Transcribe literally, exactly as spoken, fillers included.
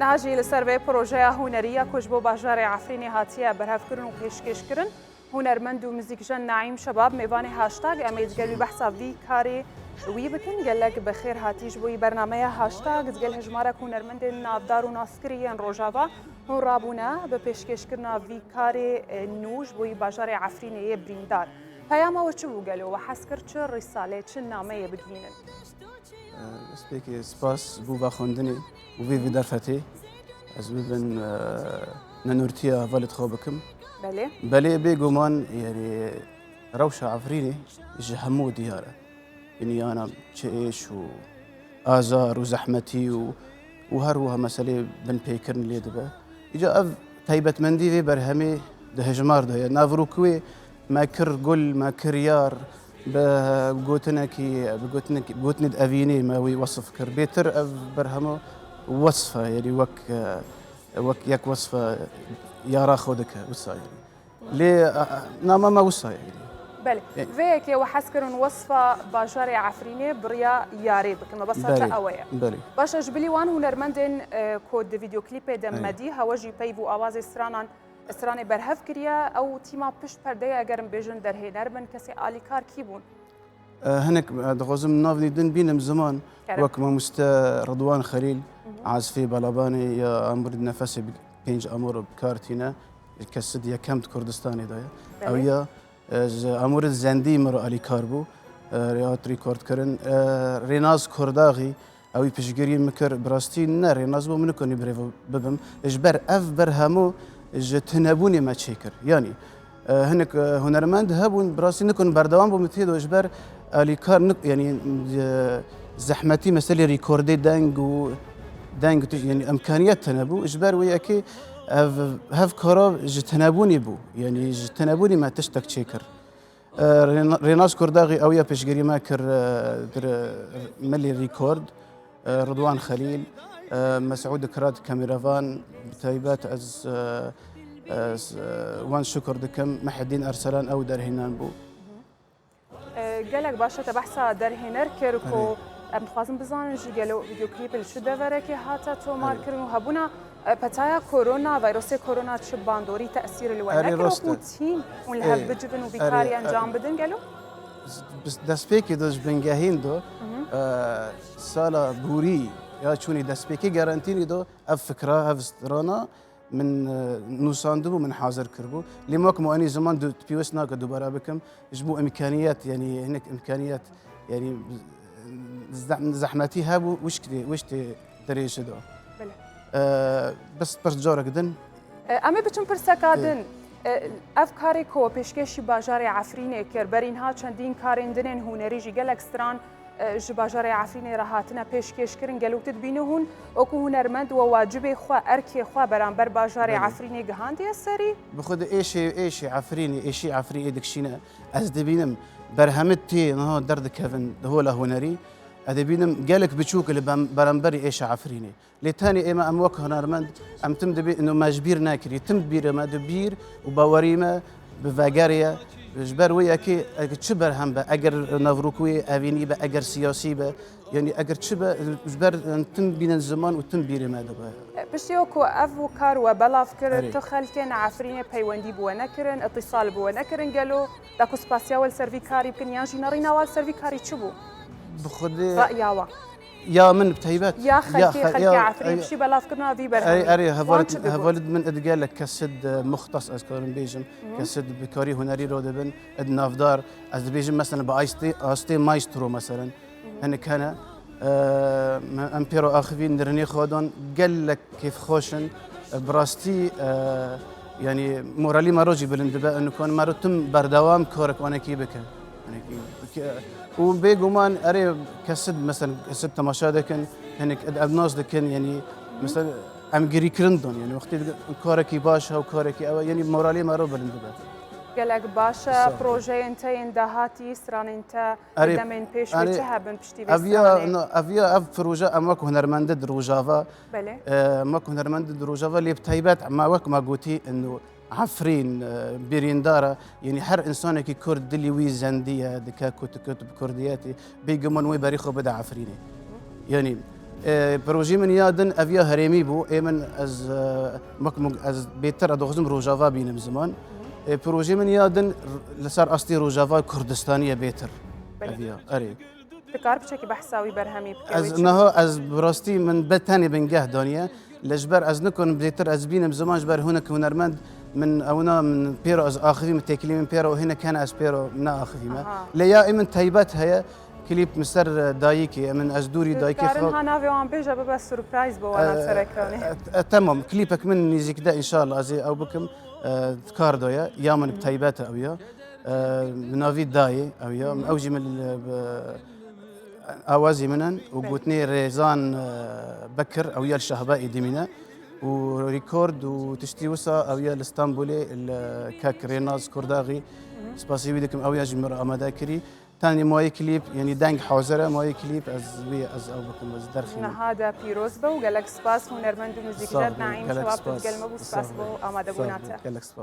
Niha jî li ser vê projeya hunerî ya ku ji bo bajarê Efrînê hatiye berhevkirin û pêşkêşkirin, hunermend û muzîkjen Naîm Şebab mêvanê Hashtag em ê digel wî behsa vî karê wî bikin. Gelek bi xêr hatî ji bo wî bernameya Hashtag digel hejmarek hunermendên navdar û naskirî yên Rojava hûn rabûne bi pêşkêşkirina vî karê, e, nû ji bo wî bajarê Efrînê yê birîndar. Peyama we çi bû gelo? We hez kir çi rîsalê, çi nameyê bigihînin? Destpêkê spas bo vexwendinê û vê vî derfetê. Ez bibin, e, nenûrtiya hevalê xwe bikim. Belê. Belê, bêguman, yanî rewşa Efrînê ji hemû diyar e. Yanî yana çi êş û azar û zehmetî û, û her wiha meselê binpêkirin lê dibe. Îca ev taybetmendî vê berhemê di hejmar de ye. Navrokê wê me kir gul, me kir yar, bi gotinekî, bi gotinekî, gotinê di evînê me wî wesf kir. Bêtir ev berhemo wesf e, yanî wek, wek yek wesf e, yara xwe dike, wisa yanî. Lê, e, e, nama me wisa ye, yanî. Belê. E. Vê yekê we hez kirin wesfa bajarê Efrînê bi riya yarê bikin. Mebesta te Belê, ew e. belê. Baş e, ji bilî wan hunermendên, e, ku di vîdeoklîpê de Belê. me dî, hewe jî peyv û awazê stranan, stranan berhev kiriye, ew tîma pişt perdeyê eger em bêjin derhêner bin, kesê alîkar kî bûn? E, hinek, e, dixwazim navnî din bînim ziman, Kerem. wek mamoste Ridwan Xelîl, Mhm. azifê balabanê ya amûrê di nefesê bi pênc amûr bi kar tîne, kesid yekem di Kurdistanê de ye. Belê. Ew ya, e, ji amûrê zendî min re alîkar bû, e, hat rîkordkirin. E, Rênaz Kurdaxî, Ewî piştgirî min kir, bi rastî ne rênaz bû, min nikonî birêve bibim. Ji ber ev berhemo ji tinebûnê me çêkir. Yanî, e, hinek, e, hunermend hebûn, bi rastî nikon berdewam bû min tê de ji ber alîkar nik-, yanî, e, zehmetî meselê rîkordê deng û deng tu, yanî imkaniyet tine bû. Ji ber wê yekê ev hevkara ji tinebûnê bû. Yanî ji tinebûnê me tiştek çêkir. E, Rêna-, Rênas Kurdaxî ew ya piştgirî me kir, e, dir, e, milî rîkord, e, Ridwan Xelîl, e, Mesûd Kirat kameravan, bi taybet ez, e, ez, e, wan şukir dikim. Mehedîn Erselan ew derhênan bû. E, gelek baş e te behsa derhêner kir ku Erê. em dixwazin bizanin jî gelo vîdeoklîp li çi deverekê hate tomar Erê. kirin û hebûna E, petaya korona, vayrosê korona çi bandorî tesîr li we Erê, nekir? rast e. Wekû tîm hûn li hev Ê, bicivin û vî erê, karî e, encam bidin gelo? Bi destpêkê de ji bingehîn de, Mhm. e, sala borî ya çûnî destpêkê garantînî de ev fikra, ev strana min, e, nûsandibû, min hazir kiribû. Lê ma ku enî ziman du-, pêwist nake dubara bikim. Ji bo imkaniyet, yanî hinek imkaniyet, yanî zeh-, zehmetî hebû, wişk tê, wişk tê dirêj de. Belê. E, bes pirs carek din. E, em ê biçin pirseka Ê. din. E, ev karê ku pêşkêşî bajarê Efrînê kir, berî niha çendîn karên din ên hunerî jî gelek stran, e, ji bajarê Efrînê re hatine pêşkêşkirin. Gelo tu dibînî hûn wekû hunermend we wacibê xwe, erkê xwe beramber bajarê Belê. Efrînê gihandiye serî? Bi xwe de êşê, êşê Efrînê, êşî Efrînê dikişîne. Ez dibînim berhemê tê niha derdikevin di hola hunerî. Ez dibînim gelek biçûk li bem-, beramberî êşa Efrînê. Lê tenê ême em wek hunermend, em tim dibî, ino me ji bîr nekirî. Tim bîrê me di bîr û bawerî me bi vegerê ye. Ji ber wê yekê, eger çi berhem be, eger navrokûyê evînî be, eger siyasî be, Yanî eger çi be, ji ber, yanî tim bînin ziman û tim bîrê me dibe. Piştî ku ev kar we belav kir, Erê. tu xelkên Efrînê peywendî bi we nekirin, îtîsal bi we nekirin gelo, da ku spasiya we li ser vî karî bikin, yan jî nerîna we li ser vî karî çi bû? Bi xwedê Ra'ya we. Ya min bi taybet. Ya xelkê, Ya xe-, xelkê ya, Efrînê ya, piştî belavkirina vî Erê, berhemê. erê, Wan hevalid, çi dibû? hevalid min id gelek kesid, e, muxtas ez karim bêjim. Hı. Kesid bi karî hunerî re dibin, id navdar. Ez dibêjim mesela bi astê, astê maestro mesela. Hinek hene, e, me, em pê re axivîn, nirênê xwe dan, gelek kêfxweş in. E, bi rastî, e, yanî moralî me re jî bilind dibe. Em nikan me re tim berdewam karek wanekî bike. Wanekî bike. Û bêguman erê kesid, mesela kesid temaşa dikin, hinek ed-, ev nas dikin, yanî mesela em girîkirin dan, yanî wextê dikin karekî baş e û karekî ew e, yanî moralê me re bilind dibe. Gelek baş e, Sağ ol. projeyên te yên dahatî, stranên te Erê, Demên pêş ve erê, çi hebin piştî vê ev ya, stranê? no, ev ya, ev proje em wek hunermendê di Rojava, Belê. e, em wek hunermendê di Rojava lê bi taybet me wek me gotî, ino Efrîn, e, birîndar e. Yanî her însanekî Kurd dilî wî zendî ye, dike kutikut bi Kurdiyetê. Bêguman wê berî xwe bide Efrînê. Yanî E, projeyê min ya din ev ya herêmî bû. Ê min ez, e, mek-, mek-, ez bêtir ez dixwazim Rojava bînim ziman. E, projeyê min ya din r-, li ser astê Rojava Kurdistanî ye bêtir. Belê. Ev ya, erê. Dikar piçekî behsa wî berhemî bike Ez wê çi? Niha ez bi rastî min be tenê bingeh daniye. Lê ji ber ez nikarim bêtir ez bînim ziman, ji ber hinek hunermend min ewna min pêro ez axivî, min têkilî min pêro hinek hene ez pêro neaxivîme. Aha. Lê ya ê min teybet heye, klîp min ser dayikê, min ez dûrî dayikê Dikarin xwe ha navê wan bêje bibe surprise bo wana E, serekanê. e, e, temam, klîpek min nîzîkde înşallah ez ê ew bikim, e, di kar de ye, ya min bi teybet e ew ya. E, bi navî dayê ew ya. Ew jî min li, bi, awazî min in û gotinê Rêzan, e, Bekir, ew ya li Şahba Îdimî ne. Û rekord û tiştî wisa ew ya li Stenbolê li kek Rênaz Kurdaxî. Spasî wî dikim, ew ya jî min re amade kirî. Tenê mayê klîp, yanî deng hazir e, mayê klîp ez wî, ez ew bikim, ez derxînim. Niha de pîroz be û gelek spas hunermend û muzîkjet Naîm Şewab, tu digel me bû. Spas bo amadebûna te. Gelek spas.